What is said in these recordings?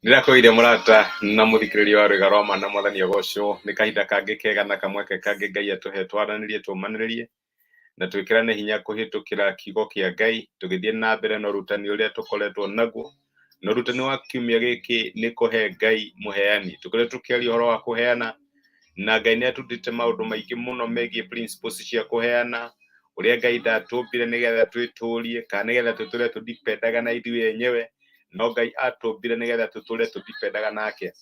Ndĩrakwĩire mũrata na mũthikĩrĩria wa rwĩga rwa ma na mwathani agocwo. Nĩ kahinda kangĩ kega na kamweke kangĩ Ngai atũhe twaranĩrie, tũmanĩrĩrie na twĩkĩrane hinya kũhĩtũkĩra kiugo kĩa Ngai, tũgĩthiĩ na mbere na ũrutani ũrĩa tũkoretwo naguo. Na ũrutani wa kiumia gĩkĩ nĩ kũhe Ngai mũheani. Tũkoretwo tũkĩaria ũhoro wa kũheana, na Ngai nĩ atũrutĩte maũndũ maingĩ mũno megiĩ principles cia kũheana, ũrĩa Ngai ndatũmbire nĩgetha twĩtũrie kana nĩgetha tũtũre tũdipendaga na ithuĩ enyewe, no Ngai atũmbire nĩgetha tũtũre tũdipendaga nake.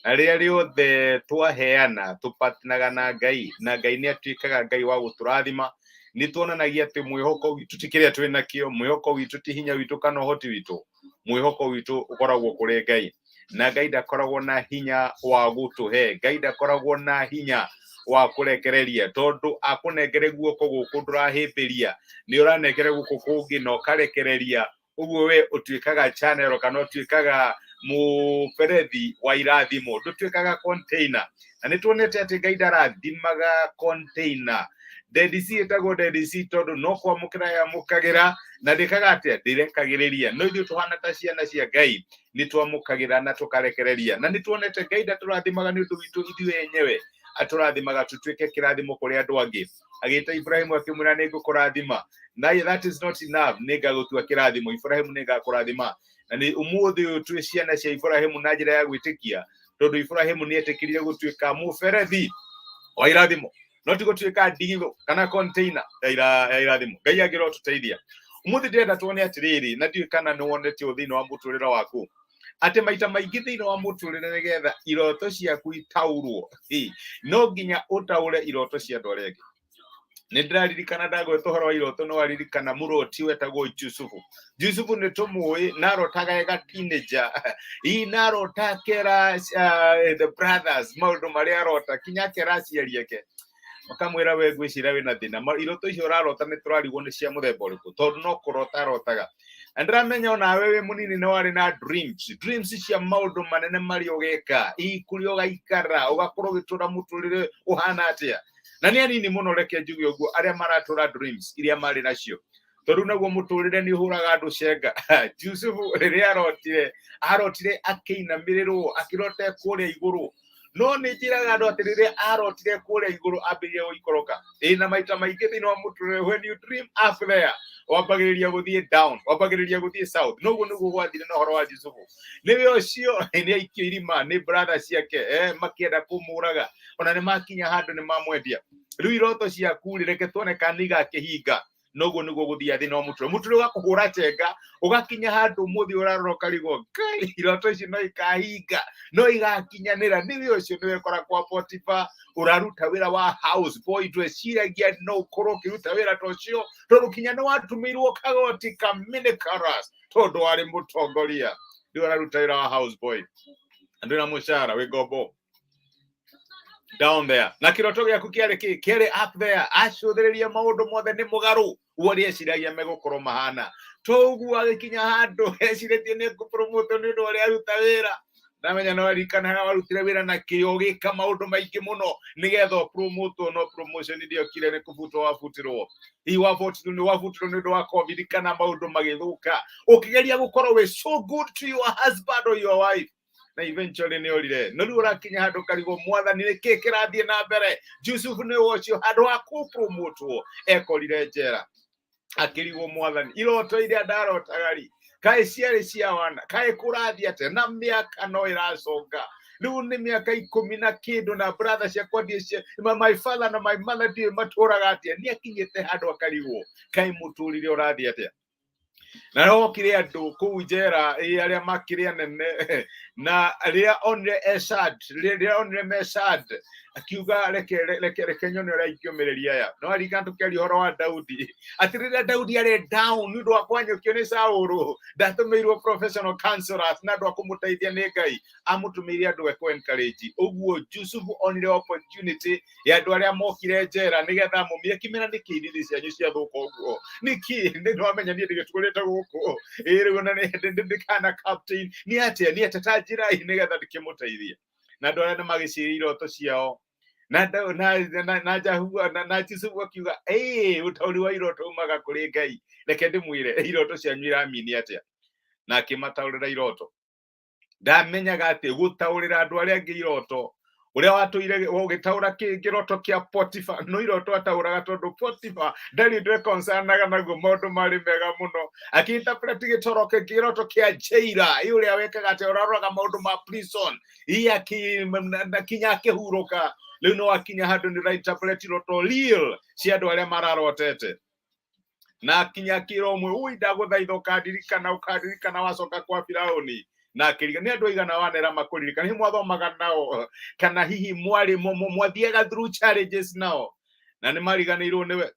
Na rĩrĩa rĩothe twaheana, tũpatinaga na Ngai, na Ngai nĩ atuĩkaga Ngai wa gũtũrathima. Nĩ tuonanagia atĩ mwĩhoko witũ ti kĩrĩa twĩ nakĩo, mwĩhoko witũ ti hinya witũ kana ũhoti witũ, mwĩhoko witũ ũkoragwo kũrĩ Ngai. Na Ngai ndakoragwo na hinya wa gũtũhe, Ngai ndakoragwo na hinya wa kũrekereria, tondũ akũnengere guoko gũkũ ndũrahĩmbĩria, nĩ ũranengere gũkũ kũngĩ na ũkarekereria. Ũguo we ũtuĩkaga channel kana ũtuĩkaga mũberethi wa irathimo, ndũtuĩkaga container. Na nĩ tuonete atĩ Ngai ndarathimaga container. Dead Sea ĩtagwo Dead Sea tondũ no kwamũkĩra yamũkagĩra na ndĩkaga atĩa, ndĩrekagĩrĩria. No ithuĩ tũhana ta ciana cia Ngai, nĩ twamũkagĩra na tũkarekereria. Na nĩ tuonete Ngai ndatũrathimaga nĩ ũndũ witũ ithuĩ enyewe, atũrathimaga tũtuĩke kĩrathimo kũrĩ andũ angĩ. Agĩta Ibrahimu akĩmwĩra nĩ ngũkũrathima, na that is not enough, nĩ ngagũtua kĩrathimo. Ibrahimu nĩ ngakũrathima. Na nĩ ũmũthĩ ũyũ twĩ ciana cia Ibrahimu na njĩra ya gwĩtĩkia, tondũ Ibrahimu nĩ etĩkĩrire gũtuĩka mũberethi wa irathimo, no ti gũtuĩka ndigithũ kana container ya irathimo. Ngai angĩrotũteithia. Ũmũthĩ ndĩrenda tuone atĩrĩrĩ, na ndiũĩ kana nĩ wonete ũũ thĩinĩ wa mũtũrĩre waku, atĩ maita maingĩ thĩinĩ wa mũtũrĩre nĩgetha iroto ciaku itaũrwo, no nginya ũtaũre iroto cia andũ arĩa angĩ. Nĩ ndĩraririkana ndagweta ũhoro wa iroto, no aririkana mũroti wetagwo Jusufu. Jusufu nĩ tũmũĩ, na arotaga ega teenager, hihi na arota akera the brothers maũndũ marĩa arota, kinya akera aciari ake, makamwĩra we ngwĩciria wĩna thĩna. Iroto icio ũrarota nĩ tũrarigwo nĩ cia mũthemba ũrĩkũ, tondũ no kũrota arotaga. Na ndĩramenya onawe wĩ mũnini nĩ warĩ na dreams, dreams cia maũndũ manene marĩa ũgeka, hihi kũrĩa ũgaikara, ũgakorwo ũgĩtũra mũtũrĩre ũhana atĩa. Na nĩ anini mũno, reke njuge ũguo, arĩa maratũra dreams iria marĩ nacio, tondũ naguo mũtũrĩre nĩ ũhũraga andũ cenga. Jusufu rĩrĩa arotire, arotire akĩinamĩrĩrwo, akĩrota kũrĩa igũrũ. No nĩ njĩraga andũ atĩ rĩrĩa arotire kũrĩa igũrũ, ambĩrĩria gũikũrũka. Ĩ na maita maingĩ thĩinĩ wa mũtũrĩre, when you dream up there, wambagĩrĩria gũthiĩ down, wambagĩrĩria gũthiĩ south. Noguo nĩguo gwathire na ũhoro wa Jusufu. Nĩwe ũcio nĩ aikio irima nĩ brother ciake, makĩenda kũmũraga, ona nĩ makinya handũ nĩ mamwendia. Rĩu iroto ciaku rĩ, reke tuone kana nĩ igakĩhinga. Noguo nĩguo gũthiaga thĩinĩ wa mũtũrĩre. Mũtũrĩre ũgakũhũra chenga, ũgakinya handũ ũmũthĩ ũrarora ũkarigwo, Ngai, iroto ici no ikahinga, no igakinyanĩra? Nĩwe ũcio nĩwekora kwa Potifa, ũraruta wĩra wa house boy. Tweciragia no ũkorwo ũkĩruta wĩra ta ũcio, tondũ kinya nĩ watumĩirwo kagoti ka minicaras tondũ warĩ mũtongoria. Rĩu ũraruta wĩra wa house boy na ndwĩna mũcara, wĩ ngombo down there. Na kĩroto gĩaku kĩarĩ kĩ? Kĩarĩ up there. Acũthĩrĩria maũndũ mothe nĩ mũgarũ ũrĩa eciragia megũkorwo mahana. Toguo agĩkinya handũ ecirĩtie nĩ ekũpromotwo nĩ ũndũ ũrĩa aruta wĩra. Ndamenya no aririkanaga warutire wĩra na kĩo, ũgĩka maũndũ maingĩ mũno nĩgetha ũpromotwo, no promotion ndĩokire, nĩ kũbutwo wabutirwo. Hihi wabutirwo nĩ wabutirwo nĩ ũndũ wa COVID kana maũndũ magĩthũka, ũkĩgeria gũkorwo wĩ so good to your husband or your wife, na eventually nĩ orire. No rĩu ũrakinya handũ karigwo, mwathani, nĩ kĩ kĩrathiĩ na mbere? Jusufu nĩ ũcio handũ ha kũpromotwo ekorire njera, akĩrigwo, mwathani, iroto iria ndarotaga ri kaĩ ciarĩ cia wana, kaĩ kũrathiĩ atĩa? Na mĩaka no ĩraconga, rĩu nĩ mĩaka 10 na kĩndũ, na brother ciakwa ndiĩ my father na my mother ndiũĩ matũraga atĩa. Nĩ akinyĩte handũ akarigwo, kaĩ mũtũrĩre ũrathiĩ atĩa? Na rokire andũ kũu njera, ĩ arĩa makĩrĩ anene, na rĩrĩa onire Esad, rĩrĩa onire Mesad, akiuga reke reke reke nyone ũrĩa ingĩũmĩrĩria aya. No aririkana tũkĩaria ũhoro wa Daudi, atĩ rĩrĩa Daudi arĩ down nĩ ũndũ wa kwanyũkio nĩ Saũlũ, ndatũmĩirwo professional counselors na andũ a kũmũteithia nĩ Ngai, amũtũmĩire andũ ekũ encourage. Ũguo Jusufu onire opportunity ya andũ arĩa mokire njera nĩgetha mũmie akĩmera, nĩkĩ iriri cianyu ciathũka ũguo, nĩkĩ nĩ nwamenya niĩ ndĩgĩtũrĩte gũkũ ĩ rĩu na ndĩkana captain nĩ atĩa, nĩ atĩa ta njĩrai nĩgetha ndĩkĩmũteithie. Na andũ arĩa nĩmagĩciria iroto ciao na na Jahua na Jusufu akiuga, ĩĩ, ũtaũri wa iroto umaga kũrĩ Ngai, reke ndĩmwĩre iroto cianyu iramini atĩa. Na akĩmataũrĩra iroto. Ndamenyaga atĩ gũtaũrĩra andũ arĩa angĩ iroto ũrĩa watũire ũgĩtaũra kĩroto kĩa Potifa, no iroto ataũraga tondũ Potifa ndarĩ ũndũ ekonsanaga naguo, maũndũ marĩ mega mũno. Akĩinterpret gĩtoro kĩroto kĩa Jaira, ĩ ũrĩa wekaga atĩ ũraroraga maũndũ ma prison, ĩ kinya akĩhurũka. Rĩu no akinya handũ nĩ ũrainterpret iroto real cia andũ arĩa mararotete, na akinya akĩra ũmwe, ui, ndagũthaitha ũkandirikana, ũkandirikana wacoka kwa Firaũni. Na akĩriga nĩ andũ aigana wanera makũririkana, hihi mwathomaga nao kana hihi mwarĩ mwathiaga through challenges nao, na nĩ mariganĩirwo nĩwe.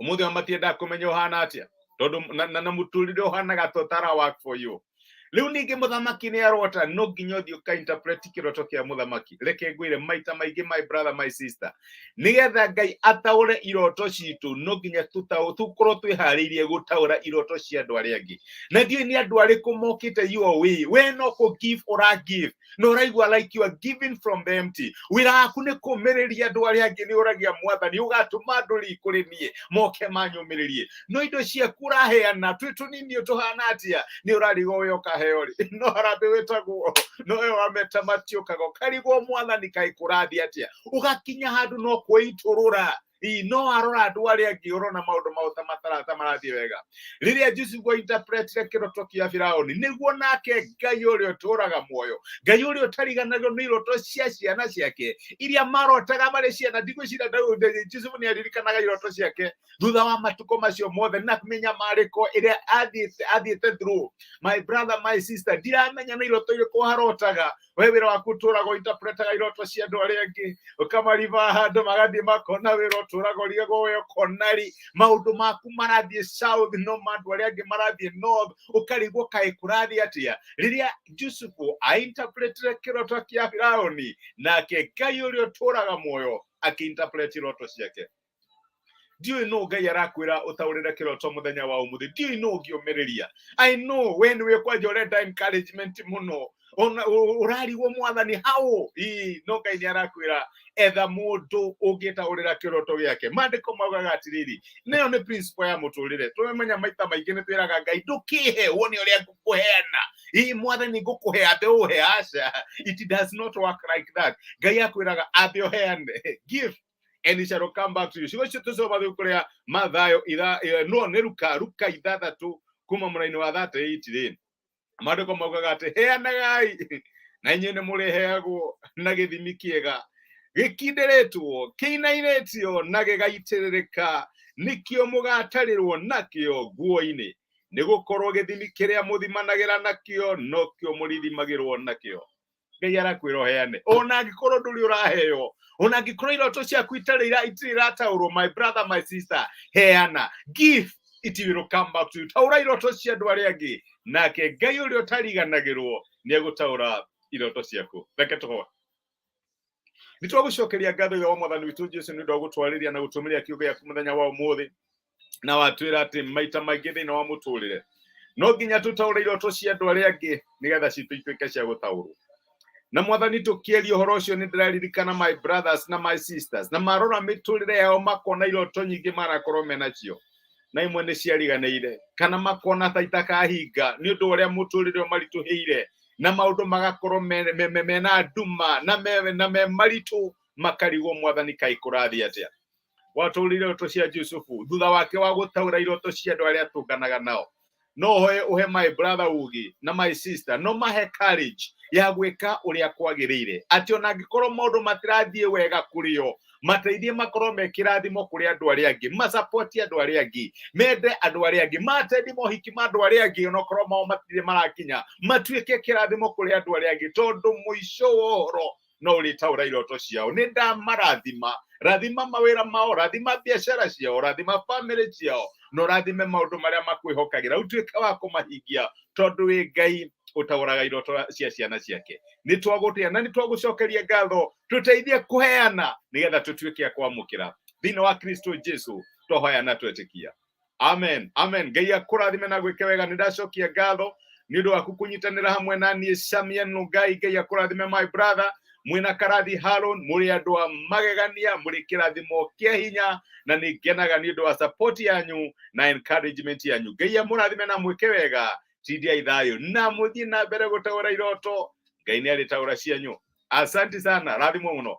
Ũmũthĩ wa matiendaga kũmenya ũhana atĩa, tondũ na mũtũrĩre ũhanaga ta ũtara work for you. Rĩu ningĩ mũthamaki nĩ arota, no nginya ũthiĩ ũka-interpret kĩroto kĩa mũthamaki. Reke ngwĩre maita maingĩ, my brother, my sister, nĩgetha Ngai ataũre iroto citũ, no nginya tũkorwo twĩharĩirie gũtaũra iroto cia andũ arĩa angĩ. Na ndiũĩ nĩ andũ arĩkũ mokĩte your way, we no kũ give ũra give, na ũraigua like you are giving from the empty. Wĩra waku nĩ kũmĩrĩria andũ arĩa angĩ, nĩ ũragia Mwathani ũgatũma andũ rĩ kũrĩ niĩ moke manyũmĩrĩrie, no indo ciaku ũraheana twĩ tũnini tũhana atĩa, nĩ ũrarigwo we ũkaheo rĩ. No harambĩ wĩtagwo, no we wameta matiũkaga, ũkarigwo Mwathani kaĩ kũrathiĩ atĩa, ũgakinya handũ no kwĩitũrũra. Ii, no arora andũ arĩa angĩ ũrona maũndũ mao ta matarata marathiĩ wega. Rĩrĩa Jusufu interpretire kĩroto kĩa Firaũni, nĩguo nake Ngai ũrĩa ũtũũraga muoyo, Ngai ũrĩa ũtariganagĩrwo nĩ iroto cia ciana ciake iria marotaga marĩ ciana. Ndigwĩciria Jusufu nĩ aririkanaga iroto ciake thutha wa matukũ macio mothe na mĩnyamarĩko ĩrĩa athiĩte through. My brother, my sister, ndiramenya nĩ iroto irĩkũ arotaga. We wĩra waku ũtũraga interpretaga iroto cia andũ arĩa angĩ, ũkamariba handũ magathiĩ makona wĩra, ũtũraga ũrigagwo we ũkona rĩ maũndũ maku marathiĩ south, no ma andũ arĩa angĩ marathiĩ north, ũkarigwo kaĩ kũrathiĩ atĩa. Rĩrĩa Jusufu ainterpretire kĩroto kĩa Firaũni, nake Ngai ũrĩa ũtũraga muoyo akĩinterpret iroto ciake. Ndiũĩ nũ Ngai arakwĩra ũtaũrĩre kĩroto mũthenya wa ũmũthĩ. Ndiũĩ nũ ũngĩũmĩrĩria. I know we nĩwe kwanja ũrenda encouragement mũno, ona ũrarigwo Mwathani how. Ii, no Ngai nĩ arakwĩra etha mũndũ ũngĩtaũrĩra kĩroto gĩake. Maandĩko maugaga atĩrĩrĩ, nayo nĩ principle ya mũtũrĩre. Tũmenya maita maingĩ nĩ twĩraga Ngai, ndũkĩhe wone ũrĩa ngũkũheana. Ii, Mwathani, ngũkũhe, ambe ũhe. Aca, it does not work like that. Ngai akwĩraga ambe ũheane. Give and it shall come back to you. Ciugo icio tũcoma rĩu kũrĩa Mathayo itha no nĩ Luka 6 kuma mũraini wa 38 rĩ, maandĩko maugaga atĩ heanagai na inyuĩ nĩ mũrĩheagwo, na gĩthimi kĩega gĩkindĩrĩtwo, kĩinainĩtio na gĩgaitĩrĩrĩka, nĩkĩo mũgatarĩrwo nakĩo nguo-inĩ, nĩ gũkorwo gĩthimi kĩrĩa mũthimanagĩra nakĩo nokĩo mũrĩthimagĩrwo nakĩo. Ngai arakwĩra ũheane ona angĩkorwo ndũrĩ ũraheo, ona angĩkorwo iroto ciaku itarĩ irataũrwo. My brother, my sister, heana. Give, it will come back to you. Taũra iroto cia andũ arĩa angĩ, nake Ngai ũrĩa ũtariganagĩrwo nĩ egũtaũra iroto ciaku. Reke tũhoe. Nĩ twagũcokeria ngatho, Ithe wa Mwathani witũ Jesu, nĩ ũndũ wa gũtwarĩria na gũtũmĩria kiugo gĩaku mũthenya wa ũmũthĩ, na watwĩra atĩ maita maingĩ thĩinĩ wa mũtũrĩre no nginya tũtaũre iroto cia andũ arĩa angĩ nĩgetha citũ ituĩke cia gũtaũrwo. Na Mwathani, tũkĩaria ũhoro ũcio, nĩ ndĩraririkana my brothers na my sisters, na marora mĩtũrĩre yao makona iroto nyingĩ marakorwo menacio, na imwe nĩ ciariganĩire kana makona ta itakahinga nĩ ũndũ wa ũrĩa mũtũrĩre ũmaritũhĩire, na maũndũ magakorwo mena nduma na me maritũ, makarigwo, Mwathani, kaĩ kũrathiĩ atĩa? Watũrire iroto cia Jusufu thutha wake wa gũtaũra iroto cia andũ arĩa atũnganaga nao. No hoe ũhe my brother ũgĩ na my sister, no mahe courage ya gwĩka ũrĩa kwagĩrĩire, atĩ ona angĩkorwo maũndũ matirathiĩ wega kũrĩ o, mateithie makorwo me kĩrathimo kũrĩ andũ arĩa angĩ, masapoti andũ arĩa angĩ, mende andũ arĩa angĩ, matendi mohiki ma andũ arĩa angĩ onokorwo mao matirĩ marakinya, matuĩke kĩrathimo kũrĩ andũ arĩa angĩ, tondũ mũico wa ũhoro no ũrĩtaũra iroto ciao. Nĩ ndamarathima. Rathima mawĩra mao, rathima biacara ciao, rathima family ciao, na ũrathime maũndũ marĩa makwĩhokagĩra, ũtuĩke wa kũmahingia, tondũ wĩ Ngai ũtaũraga iroto cia ciana ciake. Nĩ twagũtĩa na nĩ twagũcokeria ngatho. Tũteithie kũheana nĩgetha tũtuĩke a kwamũkĩra. Thĩinĩ wa Kristo Jesu twahoya na twetĩkia, amen, amen. Ngai akũrathime na gwĩke wega. Nĩ ndacokia ngatho nĩ ũndũ waku kũnyitanĩra hamwe na niĩ Samian Ngai. Ngai akũrathime, my brother, mwĩna Karathi Haron, mũrĩ andũ a magegania, mũrĩ kĩrathimo kĩa hinya, na nĩ ngenaga nĩ ũndũ wa support yanyu na encouragement yanyu. Ngai amũrathime na mwĩke wega. Tindiai thayũ na mũthiĩ na mbere gũtaũra iroto. Ngai nĩ arĩtaũra cianyu. Asanti sana, rathimwo mũno.